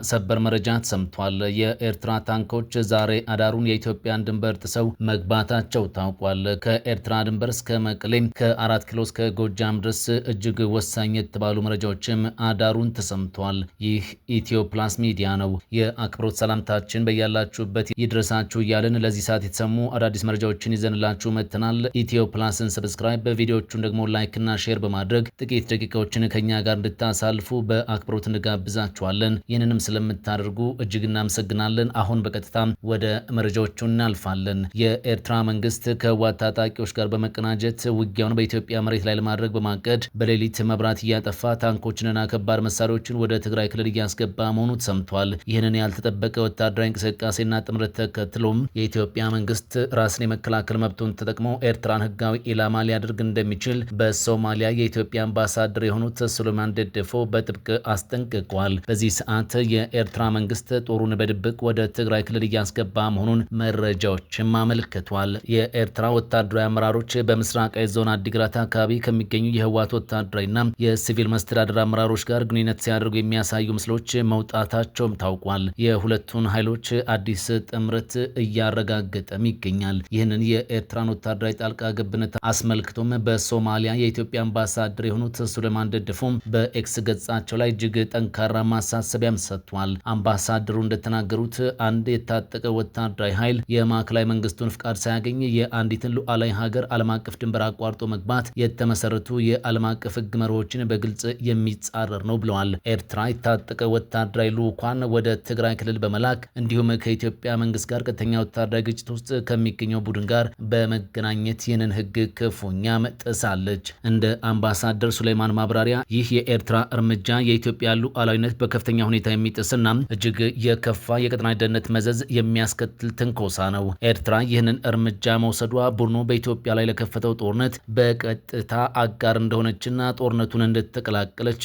ሰበር መረጃ ተሰምቷል። የኤርትራ ታንኮች ዛሬ አዳሩን የኢትዮጵያን ድንበር ጥሰው መግባታቸው ታውቋል። ከኤርትራ ድንበር እስከ መቀሌ፣ ከ4 ኪሎ እስከ ጎጃም ድረስ እጅግ ወሳኝ የተባሉ መረጃዎችም አዳሩን ተሰምቷል። ይህ ኢትዮ ፕላስ ሚዲያ ነው። የአክብሮት ሰላምታችን በያላችሁበት ይድረሳችሁ እያልን ለዚህ ሰዓት የተሰሙ አዳዲስ መረጃዎችን ይዘንላችሁ መጥተናል። ኢትዮ ፕላስን subscribe፣ በቪዲዮዎቹን ደግሞ like ና share በማድረግ ጥቂት ደቂቃዎችን ከኛ ጋር እንድታሳልፉ በአክብሮት እንጋብዛችኋለን። ይህንንም ስለምታደርጉ እጅግ እናመሰግናለን። አሁን በቀጥታ ወደ መረጃዎቹ እናልፋለን። የኤርትራ መንግስት ከህወሓት ታጣቂዎች ጋር በመቀናጀት ውጊያውን በኢትዮጵያ መሬት ላይ ለማድረግ በማቀድ በሌሊት መብራት እያጠፋ ታንኮችንና ከባድ መሳሪያዎችን ወደ ትግራይ ክልል እያስገባ መሆኑ ተሰምቷል። ይህንን ያልተጠበቀ ወታደራዊ እንቅስቃሴና ጥምረት ተከትሎም የኢትዮጵያ መንግስት ራስን የመከላከል መብቱን ተጠቅሞ ኤርትራን ህጋዊ ኢላማ ሊያደርግ እንደሚችል በሶማሊያ የኢትዮጵያ አምባሳደር የሆኑት ሱሌማን ደደፎ በጥብቅ አስጠንቅቋል። በዚህ ሰዓት የኤርትራ መንግስት ጦሩን በድብቅ ወደ ትግራይ ክልል እያስገባ መሆኑን መረጃዎችም አመልክቷል። የኤርትራ ወታደራዊ አመራሮች በምስራቃዊ ዞን አዲግራት አካባቢ ከሚገኙ የህወሓት ወታደራዊና የሲቪል መስተዳደር አመራሮች ጋር ግንኙነት ሲያደርጉ የሚያሳዩ ምስሎች መውጣታቸውም ታውቋል። የሁለቱን ኃይሎች አዲስ ጥምረት እያረጋገጠም ይገኛል። ይህንን የኤርትራን ወታደራዊ ጣልቃ ገብነት አስመልክቶም በሶማሊያ የኢትዮጵያ አምባሳደር የሆኑት ሱሌማን ደደፎም በኤክስ ገጻቸው ላይ እጅግ ጠንካራ ማሳሰቢያም ሰጥቷል። አምባሳደሩ እንደተናገሩት አንድ የታጠቀ ወታደራዊ ኃይል የማዕከላዊ መንግስቱን ፍቃድ ሳያገኝ የአንዲትን ሉዓላዊ ሀገር ዓለም አቀፍ ድንበር አቋርጦ መግባት የተመሰረቱ የዓለም አቀፍ ሕግ መርሆችን በግልጽ የሚጻረር ነው ብለዋል። ኤርትራ የታጠቀ ወታደራዊ ልዑኳን ወደ ትግራይ ክልል በመላክ እንዲሁም ከኢትዮጵያ መንግስት ጋር ቀጥተኛ ወታደራዊ ግጭት ውስጥ ከሚገኘው ቡድን ጋር በመገናኘት ይህንን ሕግ ክፉኛም ጥሳለች። እንደ አምባሳደር ሱሌማን ማብራሪያ ይህ የኤርትራ እርምጃ የኢትዮጵያ ሉዓላዊነት በከፍተኛ ሁኔታ የሚጥስና እጅግ የከፋ የቀጠና ደህንነት መዘዝ የሚያስከትል ትንኮሳ ነው። ኤርትራ ይህንን እርምጃ መውሰዷ ቡድኑ በኢትዮጵያ ላይ ለከፈተው ጦርነት በቀጥታ አጋር እንደሆነችና ጦርነቱን እንደተቀላቀለች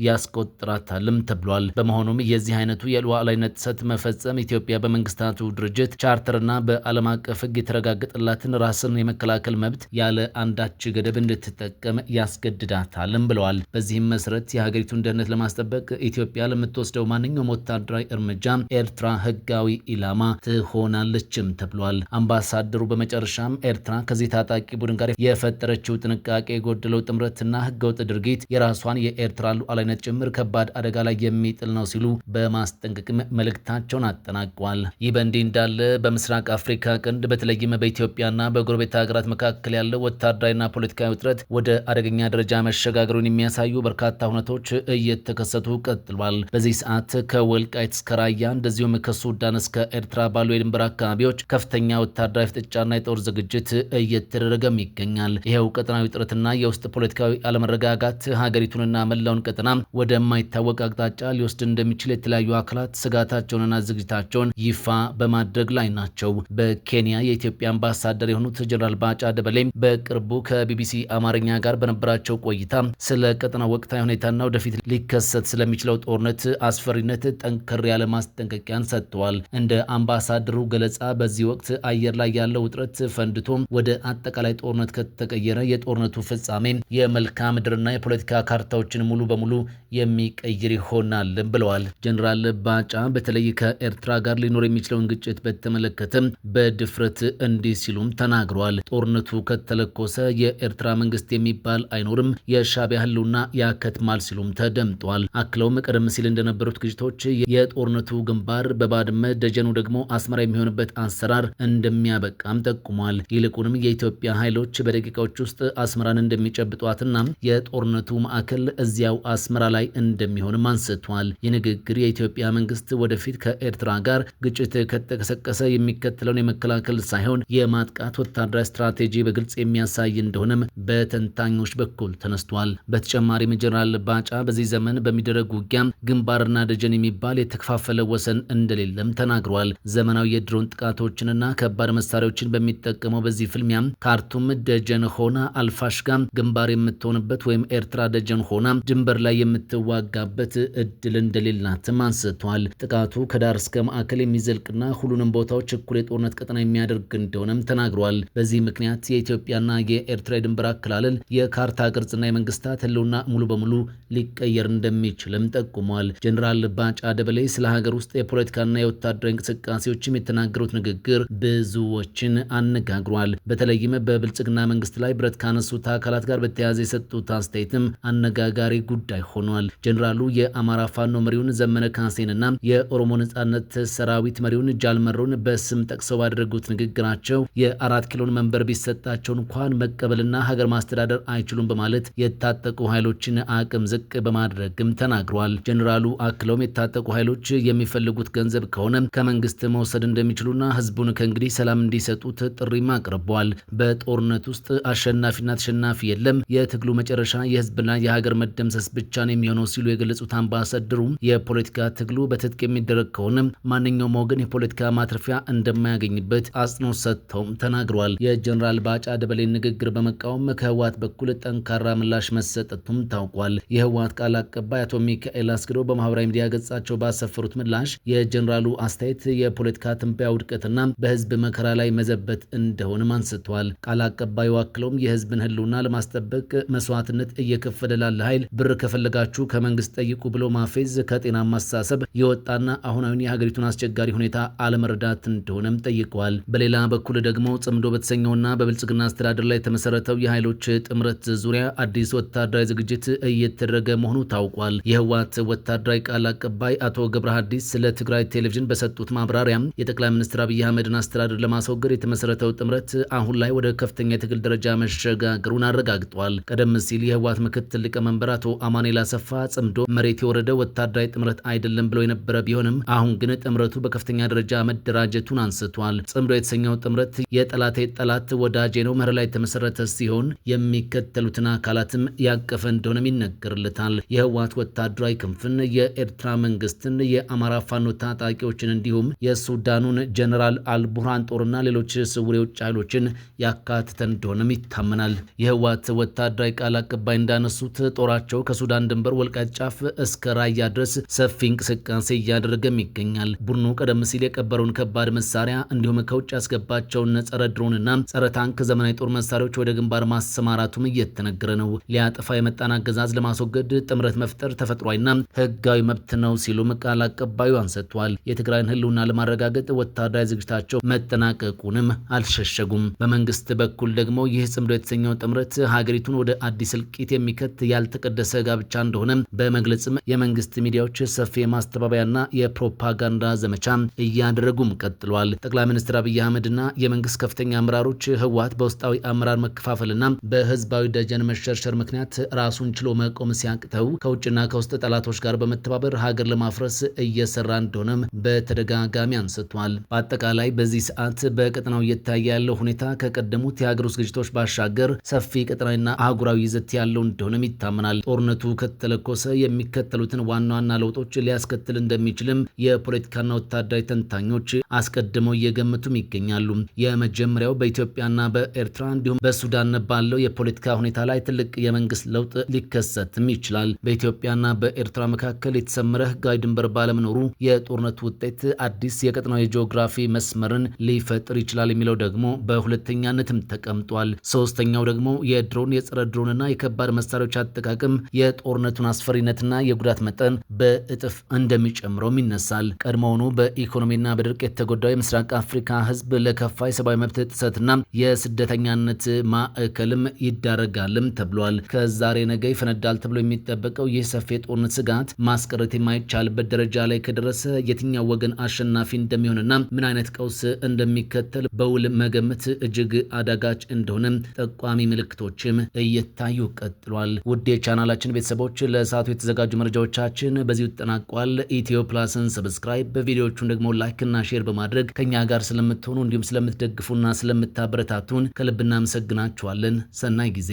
ያስቆጥራታልም ተብሏል። በመሆኑም የዚህ አይነቱ የሉዓላዊነት ጥሰት መፈጸም ኢትዮጵያ በመንግስታቱ ድርጅት ቻርተርና በዓለም አቀፍ ሕግ የተረጋገጠላትን ራስን የመከላከል መብት ያለ አንዳች ገደብ እንድትጠቀም ያስገድዳታልም ብለዋል። በዚህም መሰረት የሀገሪቱን ደህንነት ለማስጠበቅ ኢትዮጵያ ለምትወስደው ማንኛውም ወታደራዊ እርምጃ ኤርትራ ህጋዊ ኢላማ ትሆናለችም ተብሏል። አምባሳደሩ በመጨረሻም ኤርትራ ከዚህ ታጣቂ ቡድን ጋር የፈጠረችው ጥንቃቄ የጎደለው ጥምረትና ህገወጥ ድርጊት የራሷን የኤርትራ ሉዓላዊነት ጭምር ከባድ አደጋ ላይ የሚጥል ነው ሲሉ በማስጠንቀቅም መልእክታቸውን አጠናቀዋል። ይህ በእንዲህ እንዳለ በምስራቅ አፍሪካ ቀንድ በተለይም በኢትዮጵያና በጎረቤት ሀገራት መካከል ያለው ወታደራዊና ፖለቲካዊ ውጥረት ወደ አደገኛ ደረጃ መሸጋገሩን የሚያሳዩ በርካታ ሁነቶች እየተከሰቱ ቀጥሏል። በዚህ ሰዓት ከወልቃይት እስከ ራያ እንደዚሁም ከሱዳን እስከ ኤርትራ ባሉ የድንበር አካባቢዎች ከፍተኛ ወታደራዊ ፍጥጫና የጦር ዝግጅት እየተደረገም ይገኛል። ይኸው ቀጠናዊ ውጥረትና የውስጥ ፖለቲካዊ አለመረጋጋት ሀገሪቱንና መላውን ቀጠና ወደማይታወቅ አቅጣጫ ሊወስድ እንደሚችል የተለያዩ አካላት ስጋታቸውንና ዝግጅታቸውን ይፋ በማድረግ ላይ ናቸው። በኬንያ የኢትዮጵያ አምባሳደር የሆኑት ጀነራል ባጫ ደበሌ በቅርቡ ከቢቢሲ አማርኛ ጋር በነበራቸው ቆይታ ስለ ቀጠናው ወቅታዊ ሁኔታና ወደፊት ሊከሰት ስለሚችለው ጦርነት አስፈሪነት ጠንከር ያለ ማስጠንቀቂያን ሰጥተዋል። እንደ አምባሳደሩ ገለጻ በዚህ ወቅት አየር ላይ ያለው ውጥረት ፈንድቶ ወደ አጠቃላይ ጦርነት ከተቀየረ የጦርነቱ ፍጻሜ የመልክዓ ምድርና የፖለቲካ ካርታዎችን ሙሉ በሙሉ የሚቀይር ይሆናል ብለዋል። ጀነራል ባጫ በተለይ ከኤርትራ ጋር ሊኖር የሚችለውን ግጭት በተመለከተ በድፍረት እንዲህ ሲሉም ተናግረዋል። ጦርነቱ ከተለኮሰ የኤርትራ መንግስት የሚባል አይኖርም፣ የሻዕቢያ ህልውና ያከትማል ሲሉም ተደምጧል። አክለውም ቀደም ሲል እንደነበሩት ግጭቶች የጦርነቱ ግንባር በባድመ ደጀኑ ደግሞ አስመራ የሚሆንበት አሰራር እንደሚያበቃም ጠቁሟል። ይልቁንም የኢትዮጵያ ኃይሎች በደቂቃዎች ውስጥ አስመራን እንደሚጨብጧትና የጦርነቱ ማዕከል እዚያው አስመራ ላይ እንደሚሆንም አንስቷል። የንግግር የኢትዮጵያ መንግስት ወደፊት ከኤርትራ ጋር ግጭት ከተቀሰቀሰ የሚከተለውን የመከላከል ሳይሆን የማጥቃት ወታደራዊ ስትራቴጂ በግልጽ የሚያሳይ እንደሆነም በተንታኞች በኩል ተነስቷል። በተጨማሪም ጀነራል ባጫ በዚህ ዘመን በሚደረግ ውጊያ ግንባርና ደጀን የሚባል የተከፋፈለ ወሰን እንደሌለም ተናግሯል። ዘመናዊ የድሮን ጥቃቶችንና ከባድ መሳሪያዎችን በሚጠቀመው በዚህ ፍልሚያ ካርቱም ደጀን ሆና አልፋሽጋ ግንባር የምትሆንበት ወይም ኤርትራ ደጀን ሆና ድንበር ላይ የምትዋጋበት እድል እንደሌላትም አንስቷል። ጥቃቱ ከዳር እስከ ማዕከል የሚዘልቅና ሁሉንም ቦታዎች እኩል የጦርነት ቀጠና የሚያደርግ እንደሆነም ተናግሯል። በዚህ ምክንያት የኢትዮጵያና የኤርትራ የድንበር አከላለል፣ የካርታ ቅርጽና የመንግስታት ህልውና ሙሉ በሙሉ ሊቀየር እንደሚችልም ጠቁሟል። ጀነራል ባጫ ደበሌ ስለ ሀገር ውስጥ የፖለቲካና የወታደራዊ እንቅስቃሴዎችም የተናገሩት ንግግር ብዙዎችን አነጋግሯል። በተለይም በብልጽግና መንግስት ላይ ብረት ካነሱት አካላት ጋር በተያያዘ የሰጡት አስተያየትም አነጋጋሪ ጉዳይ ሆኗል። ጀኔራሉ የአማራ ፋኖ መሪውን ዘመነ ካሴንና የኦሮሞ ነጻነት ሰራዊት መሪውን ጃልመሮን በስም ጠቅሰው ባደረጉት ንግግራቸው የአራት ኪሎን መንበር ቢሰጣቸው እንኳን መቀበልና ሀገር ማስተዳደር አይችሉም በማለት የታጠቁ ኃይሎችን አቅም ዝቅ በማድረግም ተናግሯል። ጀኔራሉ አክለውም የታጠቁ ኃይሎች የሚፈልጉት ገንዘብ ከሆነ ከመንግስት መውሰድ እንደሚችሉና ህዝቡን ከእንግዲህ ሰላም እንዲሰጡት ጥሪም አቅርበዋል። በጦርነት ውስጥ አሸናፊና ተሸናፊ የለም፣ የትግሉ መጨረሻ የህዝብና የሀገር መደምሰስ ብቻ ነው የሚሆነው ሲሉ የገለጹት አምባሳደሩ የፖለቲካ ትግሉ በትጥቅ የሚደረግ ከሆነ ማንኛውም ወገን የፖለቲካ ማትረፊያ እንደማያገኝበት አጽንኦት ሰጥተውም ተናግረዋል። የጀኔራል ባጫ ደበሌን ንግግር በመቃወም ከህወሓት በኩል ጠንካራ ምላሽ መሰጠቱም ታውቋል። የህወሓት ቃል አቀባይ አቶ ሚካኤል አስግዶ በማህበራዊ ሚዲያ ገጻቸው ባሰፈሩት ምላሽ የጀኔራሉ አስተያየት የፖለቲካ ትንበያ ውድቀትና በህዝብ መከራ ላይ መዘበት እንደሆነም አንስተዋል። ቃል አቀባዩ አክለውም የህዝብን ህልውና ለማስጠበቅ መስዋዕትነት እየከፈለ ላለ ኃይል ብር ከፈለጋችሁ ከመንግስት ጠይቁ ብሎ ማፌዝ ከጤናማ አስተሳሰብ የወጣና አሁናዊን የሀገሪቱን አስቸጋሪ ሁኔታ አለመረዳት እንደሆነም ጠይቀዋል። በሌላ በኩል ደግሞ ጽምዶ በተሰኘውና በብልጽግና አስተዳደር ላይ የተመሰረተው የኃይሎች ጥምረት ዙሪያ አዲስ ወታደራዊ ዝግጅት እየተደረገ መሆኑ ታውቋል። የህወሓት ወታደራዊ ቃል አቀባይ አቶ ገብረ ሐዲስ ለትግራይ ቴሌቪዥን በሰጡት ማብራሪያ የጠቅላይ ሚኒስትር አብይ አህመድን አስተዳደር ለማስወገድ የተመሰረተው ጥምረት አሁን ላይ ወደ ከፍተኛ የትግል ደረጃ መሸጋገሩን አረጋግጧል። ቀደም ሲል የህወሓት ምክትል ሊቀመንበር አቶ አማኑኤል አሰፋ ጽምዶ መሬት የወረደ ወታደራዊ ጥምረት አይደለም ብለው የነበረ ቢሆንም አሁን ግን ጥምረቱ በከፍተኛ ደረጃ መደራጀቱን አንስቷል። ጽምዶ የተሰኘው ጥምረት የጠላቴ ጠላት ወዳጄ ነው መርህ ላይ የተመሰረተ ሲሆን የሚከተሉትን አካላትም ያቀፈ እንደሆነም ይነገርለታል። የህወሓት ወታደራዊ ክንፍን፣ የኤርትራ መንግስትን፣ የአማራ ፋኖ ታጣቂዎችን እንዲሁም የሱዳኑን ጀነራል አልቡርሃን ጦርና ሌሎች ስውር የውጭ ኃይሎችን ያካተተ እንደሆነም ይታመናል። የህወሓት ወታደራዊ ቃል አቀባይ እንዳነሱት ጦራቸው ከሱዳን ድንበር ወልቃይት ጫፍ እስከ ራያ ድረስ ሰፊ እንቅስቃሴ እያደረገም ይገኛል። ቡድኑ ቀደም ሲል የቀበረውን ከባድ መሳሪያ እንዲሁም ከውጭ ያስገባቸውን ጸረ ድሮንና ጸረ ታንክ ዘመናዊ ጦር መሳሪያዎች ወደ ግንባር ማሰማራቱም እየተነገረ ነው። ሊያጠፋ የመጣን አገዛዝ ለማስወገድ ጥምረት መፍጠር ተፈጥሯዊና ህጋዊ መብት ነው ሲሉም ቃል አቀባዩ አንስተዋል። የትግራይን ህልውና ለማረጋገጥ ወታደራዊ ዝግጅታቸው መጠናቀቁንም አልሸሸጉም። በመንግስት በኩል ደግሞ ይህ ጽምዶ የተሰኘው ጥምረት ሀገሪቱን ወደ አዲስ እልቂት የሚከት ያልተቀደሰ ጋብቻ እንደሆነ በመግለጽም የመንግስት ሚዲያዎች ሰፊ የማስተባበያና የፕሮፓጋንዳ ዘመቻ እያደረጉም ቀጥሏል። ጠቅላይ ሚኒስትር አብይ አህመድና የመንግስት ከፍተኛ አመራሮች ህወሓት በውስጣዊ አመራር መከፋፈልና በህዝባዊ ደጀን መሸርሸር ምክንያት ራሱን ችሎ መቆም ሲያቅተው ከውጭና ከውስጥ ጠላቶች ጋር በመተባበር ሀገር ለማፍረስ እየሰራ እንደሆነም በተደጋጋሚ አንስቷል። በአጠቃላይ በዚህ ሰዓት በቀጠናው እየታየ ያለው ሁኔታ ከቀደሙት የሀገር ውስጥ ግጭቶች ባሻገር ሰፊ ቀጠናዊና አህጉራዊ ይዘት ያለው እንደሆነም ይታመናል። ጦርነቱ ከተለኮሰ የሚከተሉትን ዋና ዋና ለውጦች ሊያስከትል እንደሚችልም የፖለቲካና ወታደራዊ ተንታኞች አስቀድመው እየገመቱም ይገኛሉ። የመጀመሪያው በኢትዮጵያና በኤርትራ እንዲሁም በሱዳን ባለው የፖለቲካ ሁኔታ ላይ ትልቅ የመንግስት ለውጥ ሊከሰትም ይችላል። በኢትዮጵያና በኤርትራ መካከል የተሰመረ ህጋዊ ድንበር ባለመኖሩ የጦርነቱ ውጤት አዲስ የቀጠናው የጂኦግራፊ መስመርን ሊፈጥር ይችላል የሚለው ደግሞ በሁለተኛነትም ተቀምጧል። ሶስተኛው ደግሞ የድሮን፣ የጸረ ድሮንና የከባድ መሳሪያዎች አጠቃቀም የጦርነቱን አስፈሪነትና የጉዳት መጠን በእጥፍ እንደሚጨምረውም ይነሳል። ቀድሞውኑ በኢኮኖሚና በድርቅ የተጎዳው የምስራቅ አፍሪካ ህዝብ ለከፋ የሰብአዊ መብት ጥሰትና የስደተኛነት ማዕከልም ይዳረጋልም ተብሏል። ከዛሬ ነገ ይፈነዳል ተብሎ የሚጠበቀው ይህ ሰፊ የጦርነት ስጋት ማስቀረት የማይቻልበት ደረጃ ላይ ከደረሰ የትኛው ወገን አሸናፊ እንደሚሆንና ምን አይነት ቀውስ እንደሚከተል በውል መገመት እጅግ አዳጋች እንደሆነ ጠቋሚ ምልክቶችም እየታዩ ቀጥሏል። ውድ የቻናላችን ቤተሰቦች ለሰዓቱ የተዘጋጁ መረጃዎቻችን በዚሁ ተጠናቋል። ኢትዮ ፕላስን subscribe፣ ቪዲዮዎቹን ደግሞ like እና share በማድረግ ከኛ ጋር ስለምትሆኑ እንዲሁም ስለምትደግፉና ስለምታበረታቱን ከልብ እናመሰግናችኋለን። ሰናይ ጊዜ።